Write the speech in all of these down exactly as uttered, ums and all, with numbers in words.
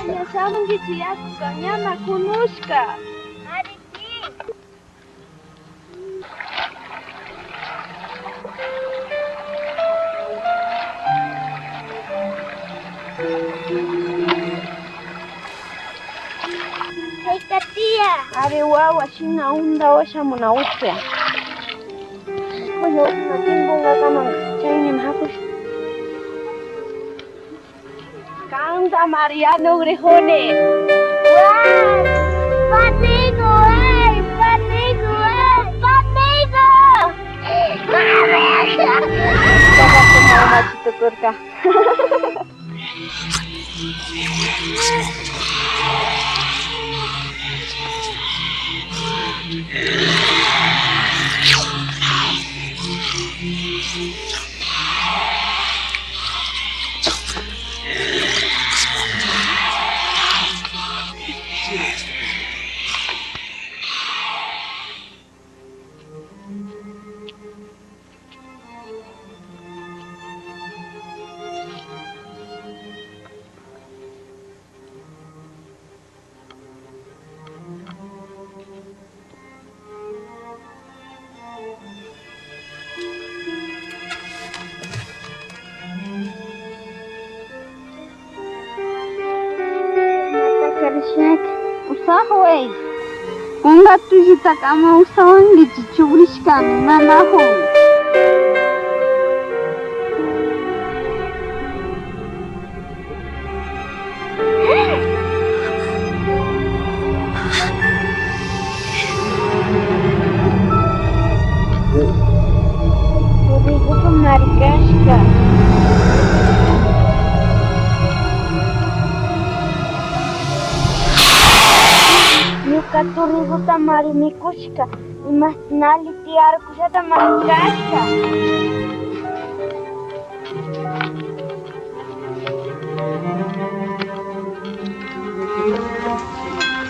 Ña shamunkichi yakuka, ñama kunushka. Kayka tiya. Ari wawa, shina unda washamuna usha. Kuyu, na tiempo ngakaman, chaymi hakush. Kanta Mariano Grejone. Patigo, ey, patigo, ey, patigo. Mama machito kurka. Usajway. Kunka tullitaka ama usawankichi, chukrishkami, nanajun. Turrigupa marikashka. Ñuka turriguta mari mikushka, imashna alli tiyarkushata marikashka.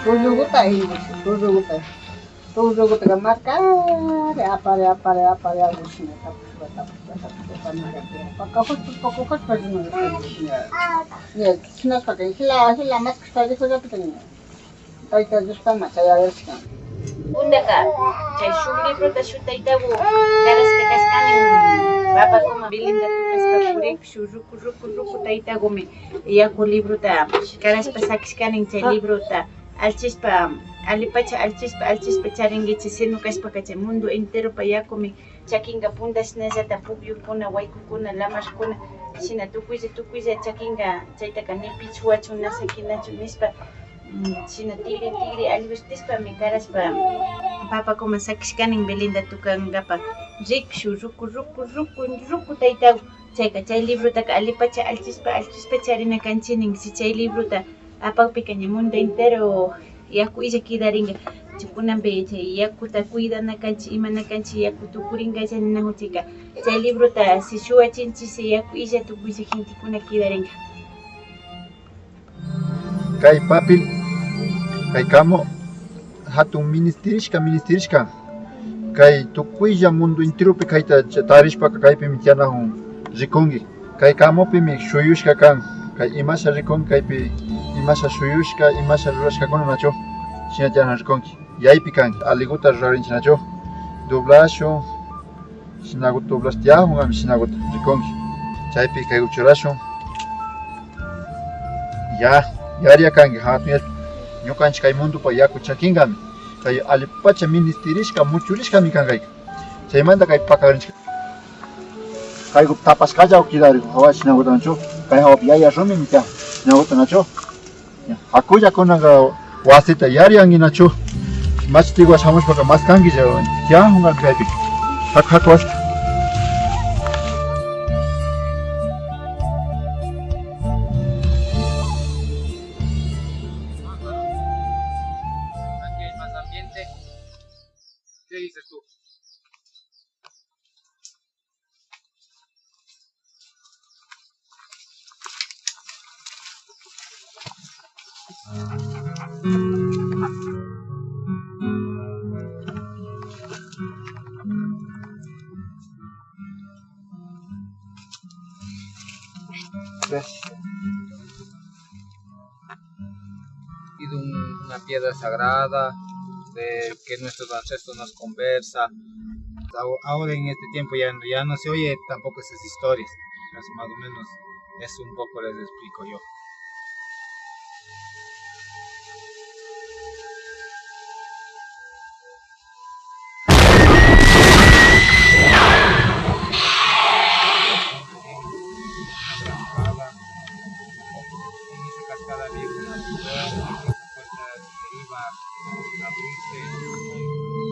Tulluguta, tulluguta, tullugutaka markari apari, apari, apari, alli shina tapushpa, tapushpa, tapushpa, markari pakajushpa, pakajushpa, shina, shina, shina, shinashpaka, jila, jila, maskashpa, rijullapika ña. Tayta Diospaman chayarishka. Puntaka chay shuk librota shuk taytagu karashka kashkanin, papakuman Belinda tukashpa purikushun, ruku, ruku, ruku taytagumi yaku librota karashpa sakishkanin, chay librota allchishpa, allipacha allchishpa, allchishpa charinkichi, sino kashpaka chay mundo enteropa yakumi chakinka punta, shinallata pukyukuna, waykukuna, lamarkuna, shina tukuylla, tukuylla chakinka, chaytaka ni pichuwachun, na sakinachu nishpa, mm, shina tigri, tigri allwirtishpami karashpa, papakuman sakishkanin Belinda tukankapa, rikushun, ruku, ruku, ruku, ruku taytagu. Chayka, chay librotaka allipacha allchishpa, allchishpa charina kanchik nin. Si chay librota apakpika ña mundo entero yaku illa kidarinka. Chay kunanpi chay yakuta cuidana kanchik, imana kanchik, yaku tukurinka, chay ninajuchika. Chay librota si shuwachinchik, si yaku illa tukuylla gentekuna kidarinka. Kay papel, kay kamo, hatun ministirishka, ministirishka. Kay tukuylla mundo enteropi kayta cha-, tarishpaka kaypimi tiyanajun rikunki. Kay kamopimi shuyushka kan. Kay imasha rikunki kaypi, imasha shuyushka, imasha rurashkakuna nachu. Shina tiyanajun rikunki. Yaypi kan, aliguta rurarinchik nachu. Doblashun, shinaguta doblash tiyajungami, shinaguta rikunki. Chaypi kaygu churashun. Ya, yariya kanki, jatunyashpa. Ñukanchik kay mundopa yaku chakinkami. Kay allipacha ministirishka, muchurishkami kan kayka. Chaymanta kay pakagrinchik. Kaygu tapashkalla kidarigun, jawa shinaguta nachu. Kay jawapi yaya rumimi tiyan, shinaguta nachu. Hakulla kunanka wasita yariyanki nachu. Machitiguwan shamushpaka maskankilla, tiyajunka kaypi. Haku, haku ashta. ¿Qué dices tú? Gracias. Y de un- una piedra sagrada, de que nuestros ancestros nos conversa. Ahora en este tiempo ya, ya no se oye tampoco esas historias. Así más o menos es un poco les explico yo. En esa cascada había una puerta que iba a abrirse.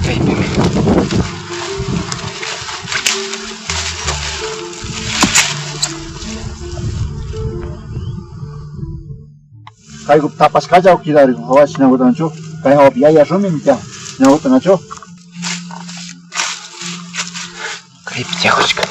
Kaypimi. Kayku tapashkalla kidarin, hawa shinakuta nachu. Kay hawapi yaya rumimi tiyan, shinakuta nachu. Kaypi tiyakushka.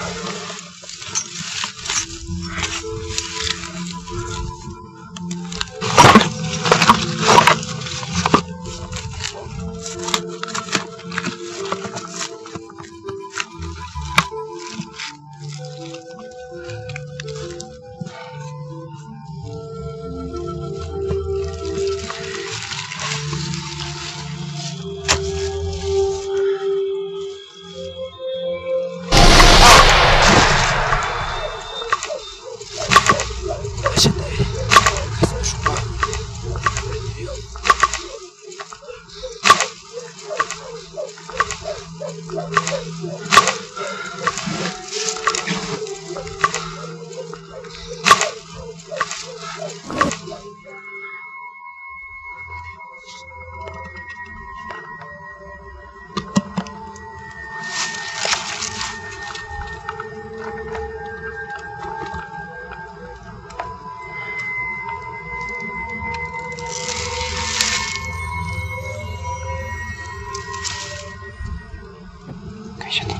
Kayshata.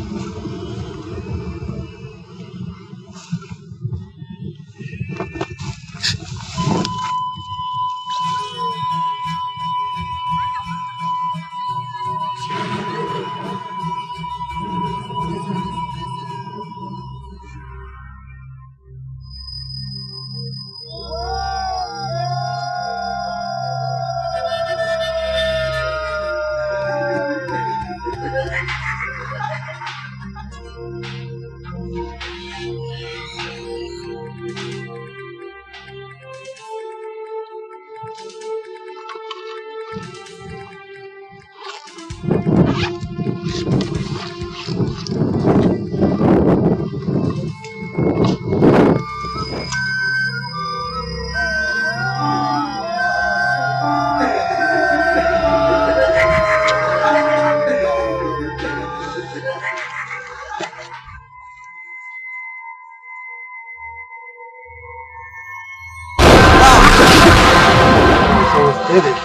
Son ustedes.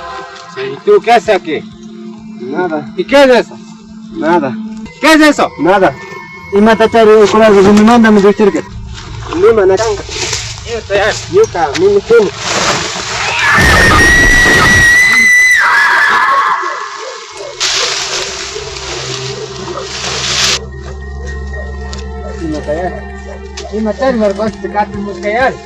Sí, ¿y tú qué haces aquí? Nada. ¿Y qué es eso? Nada. ¿Qué es eso? Nada. Imata chari ukuraka rumimanta mi llukchirka. Nima na kanka. Ñuka, ñuka, mimi kini. Ima kayari. Ima chari marcos te kati muskayari.